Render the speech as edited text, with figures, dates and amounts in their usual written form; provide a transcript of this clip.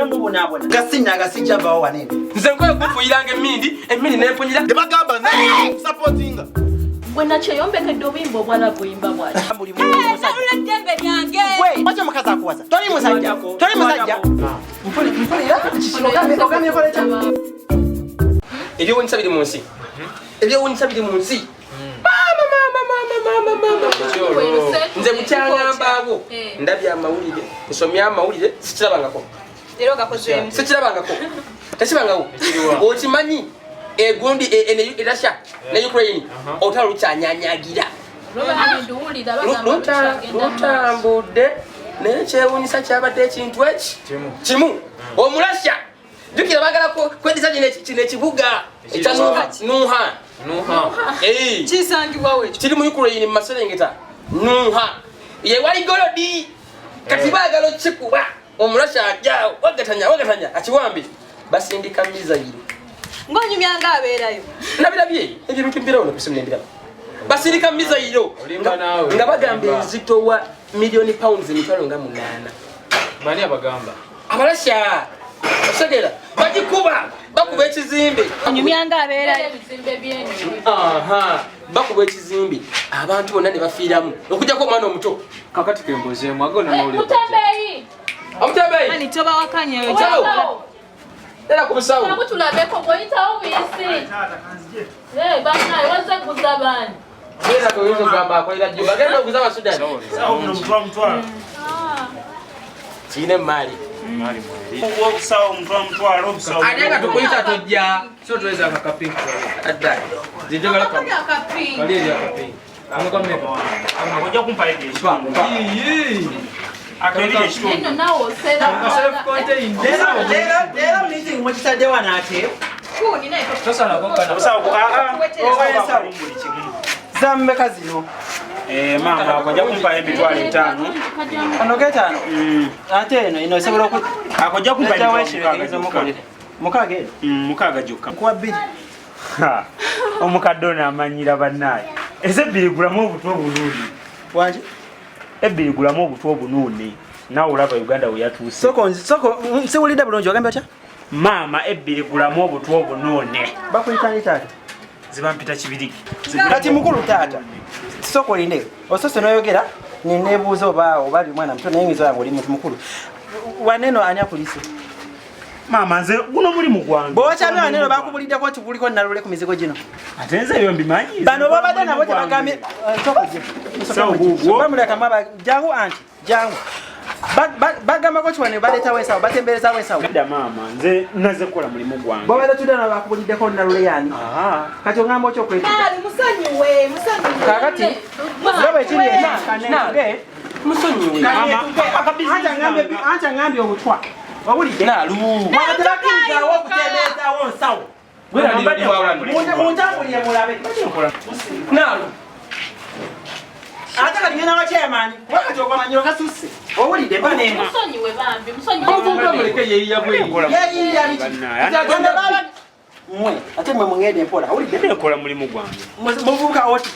Mwena mubonaabona. Gasinna agasijja vawo wanene. Nze nkoye kufuyiranga emindi, emindi nempunyira. Tebagamba supportinga. Gwe nakyeyombekedde obuyimba obwala buyimba bwaki? Nalula eddembe lyange. Gwe, lwaki omukazi akuwasa? Toli musajja. Toli musajja. Mpulira. Ogambye nkola etya? Ebyewunyisa biri mu nsi. Ebyewunyisa biri mu nsi. Maama, maama, maama, maama, maama. Nze bukyangambaawo. Ndabye amawulire, nsomye amawulire, sikirabangako. Leero gakozeemu. Sikirabangako. Tekibangawo. Okimanyi egundi e Russia ne Ukraine olutalo lukyanyanyagira. Lutambudde naye kyewunyisa kyabadde ekintu eki kimu Omurasha, jjukira bagala kwediza kino ekibuga ekya Nuha. Kisangibwawo ekyo? Kiri mu Ukraine mu maserengeta. Nuha yewali gold. Kati baagala okikuba. Omurasha ajja wagatanya wagatanya akiwambe, basindika missile. Ng'onyumya nga abeerayo. Nabirabye ebyo bintu mbirawo nokusimu nembiraba. Basindika missile Olimba naawe. nga bagamba enzitowa miliyoni pounds 800,000. Bani abagamba? Abalasha osegeera bagikuba, bakuba ekizimbe. Onyumya nga abeerayo. Ebizimbe byenyonyi. Aha, bakuba ekizimbe abantu bonna ne bafiiramu okujjako omwana omuto. Kakati kembuzeemu ago namawulire. Mutembeyi. Omutembeyi. Ani tobawakanya eyo? Musawo. Era ku busawo. Jangu tulabeko bw'oyitawo buyisi. Banaye wazze kuguza baani? Genda toyinza okugamba akolera Juba, genda oguza Abasudani. Kiina emaali. Obusawo omutwalo mutwalo obusawo. Ate nga tukuyita tojja. So tuweza akakapinki. Adda zinjagala. Kali eri akapinki. Amukameka. Ojja kumpa ekitundu. Akelire ekitundu. Nno naawe oseera. Self contained. Leero meeting mukitadde wano ate. Tosalako kana. Obusawo aa buli kimu. Zammeka zino? Eh, maama, ako ojja kumpa 50,000. Kano ketaano? Ate eno eno esobola oku Ako ojja kumpa Ejjawo 6,000 ekiro gyokka. mukolere. 6 eno? 6 gyokka. Nkuwa 2. Ha, omukadde ono amanyira bannaaye. Eze 2 gulamu obutwa obunuuni. Wangi? 2 gulamu obutwa obunuuni. Naawe olaba Uganda we yatuuse. Soko soko siwulidde bulungi, ogambye otya? Maama, 2 gulamu obutwa obunuuni. Bakuyita ani taata? Ziba mpita Kibirigi. Kati mukulu taata. Soko olinde. Osose n'oyogera neneebuuza oba oli mwana muto naye ngizo yange oli muntu mukulu. Waneno ani akulise? Maama, nze guno mulimu gwange. Bw'okyamye waneno bakubuliddeko nti kuliko nalule ku mizigo gino. Ate nze ebyo mbimanyi. Bano babadde nabo tebagambye. Sawo guugwo. Bamulekamu aba jangu anti jangu. Bagambako ki wano baleetawo ensawo, batemberezawo ensawo? Nedda maama, nze naze kukola mulimu gwange. Bw'obadde tudde nabo bakubuliddeko nalule yani? Kati ongamba otya okwetuga? Naali musonyiwe, musonyiwe. Kaakati nga bwe kiri eka Musonyiwe. Anti aŋambye obutwa. Owulidde? Naalu. Wano tebakkirizawo okutembeezawo nsawo. Muntambulire mulabe. Naalu. Ate kati ngenda wa chairman kuba kati okwamanyiro kasusse. Owulidde mba nemba. Musonyiwe bambi, musonyiwe. Omuvubuka muleke yeeyiya bweyi. Yeeyiya biki? Bano baba mmwe ate mmwe mungende mpola. Owulidde? Nkola mulimu gwange. Muvubuka oti.